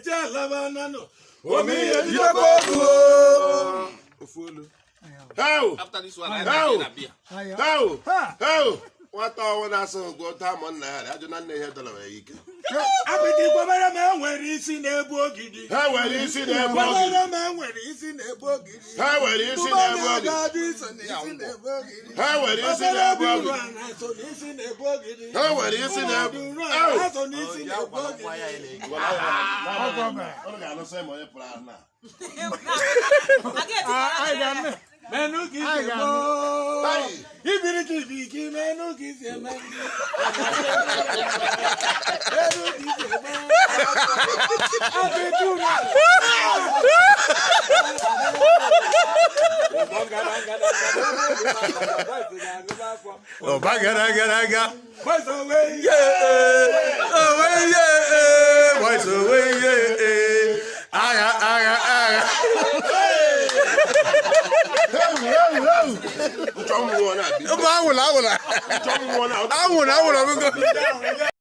Eti alaba nanụ. Ome ihe Jidekwa ogu o. Ofu olu. Heu! After this one, I How? na beer. Heu! Ha! Heu! Nwata ọnwụ na-asụ ụgwọ taa ma nna ya ajụ na nne ihe dọrọ ya ike. Apịtị kwebere m enwere isi na-ebu ogidi. Ha nwere isi na-ebu ogidi. Kwebere m enwere isi na-ebu ogidi. Ha nwere isi na-ebu ogidi. Ụgbọ so n'isi na-ebu ogidi. Ha nwere isi Obere na-ebu bụ ogidi. uru ana so n'isi na-ebu ogidi. Ha nwere isi na-ebu. Ụmụadị uru Ew! ana so n'isi na-ebu ogidi. Ọ ga-alụsị ma onye pụrụ ahụ na. Anyị ga-anụ. Menu ka isi Anyị eme ga-anụ. oo. Ai! Ibiri ka ibi ka menu ka isi eme. Menu ka isi eme. Apịtị uru ala. Ọba gara gara aga. Boys away. Yeah, owe yeah, boys owe yeah. Agha, agha, agha. Heu, heu, heu! Nchọ mmụọ na-abịa. Ụmụ anwụrụ anwụrụ. Nchọ mmụọ na Anwụrụ anwụrụ ọgụgụ.